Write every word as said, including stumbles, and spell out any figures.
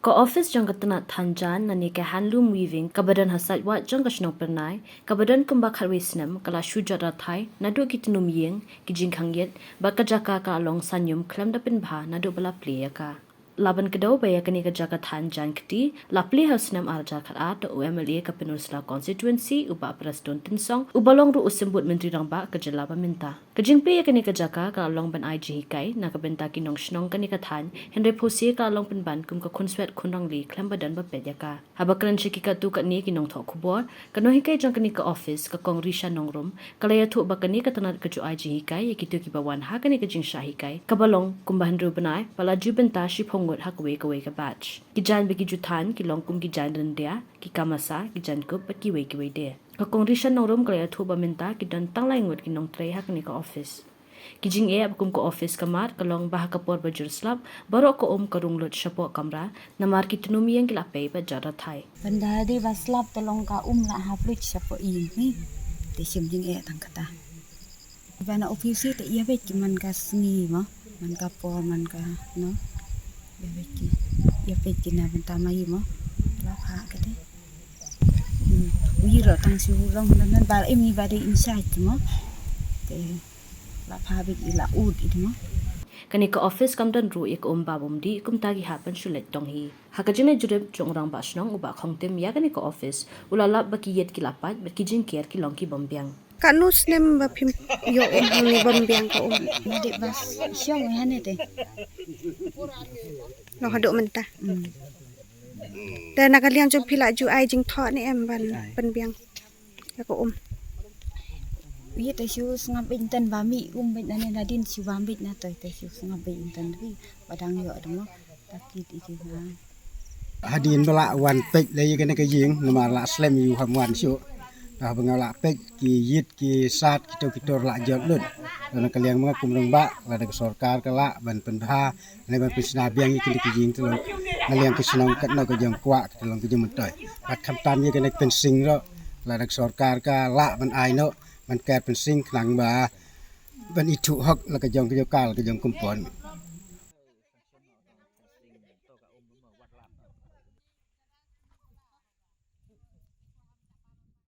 Ka ophis jong ka tnat than jaiñ lane ka handloom weaving kaba don ha saiwad jong ka shnong Pyrnai, kaba don kumba khatwei snem, ka la shu jot rathai naduh ki tnum ïing, ki jingkhang ïit, bad ka jaka ka la long sanium khlem da pynbha naduh ba la plie ïa ka. La ban kdew ba ïa kane ka jaka than jaiñ kti la plie ha u snem ar hajar khatar da u M L A ka Pynursla constituency, u Bah Prestone Tynsong, uba long ruh u symbud Myntri Rangbah ka jylla ba mynta. Ka jingplie ïa kane ka jaka ka la long ban ai jinghikai na ka bynta ki nongshnong kane ka thaiñ, hynrei phusi ka la long pynban kum ka khunswet khun rangli khlem ba don ba peit ïa ka. Haba kren sha ki katto katne ki nongthoh khubor, ka nonghikai jong kane ka ophis, ka Kong Risha Nongrum, ka la ïathuh ba kane ka tnat ka ju ai jinghikai ïa kito kiba wan ha kane ka jingshah hikai kaba long kumba hynriew bnai, bad la ju bynta shiphew ngut ha kawei kawei ka batch. Ki jaiñ ba ki ju than ki long kum ki jaiñ ryndia, ki kamasa, ki jaiñkup bad kiwei kiwei de. Ka Kong Risha Nongrum ka la ïathuh ba mynta ki don tang lai ngut ki nongtrei ha kane ka ophis. Ki jingeh ba kum ka ophis ka mad ka long ba ha ka por ba jur slap, baroh ka um ka rung lut shapoh kamra, namar ki tnum ïing ki la pei bad jot rathai. Ban da dei ba slap te long ka um la hap lut shapoh ïing hi. Te shim jingeh tang kata. Ba na ophis hi te ïa beit ki man ka sngi mo, man ka por, man ka, no. Ïa beit ki, ïa beit ki na bynta ma ïa mo. La pha ka dei. Hmm. Ui ro tang shu long nan nan ba im ni ba dei inside mo. Te la pha beit i la ud i mo. Kane ka ophis kam don ruh ïa ka um ba bym dih, kumta ki hap ban shu leit tong hi. Ha ka jingleit jurip jong u Rangbah Shnong u Bah Khongtim ïa kane ka ophis, u la lap ba ki ïit ki la pait bad ki jingker ki long ki bym biang. Katno snem ba phim ïoh um hangne bym biang ka um? Nga dei ba shong hangne te. Long haduh mynta. Hmm. Te na ka liang jong phi la ju ai jingthoh ne em ban pynbiang ïa ka um? Ïa te shu sngap beit ntan ba mih um beit na ne nadien shu bam beit na te te shu sngap beit ntan ri ba dang ïoh dang mo. Ta kit i ki nga. Hadien ba la wan peit lei ïa kane ka ïing namar la slem ïa u ham wan shuh. Ta ba nga la peit ki ïit ki sat kito kito la jot lut. Te na ka liang ma nga kum rangbah, lada ka sorkar ka lah ban pynbha ne ban pynshna biang ïa kine ki ïing te long na liang ka shnong katno ka jong kwah ka te long ka jong myntoi. Bad khamtam ïa kane ka fencing ruh, lada ka sorkar ka lah ban ai noh ban ker fencing khnang ba ban ithuh hok la ka jong ka jong ka la ka jong compound.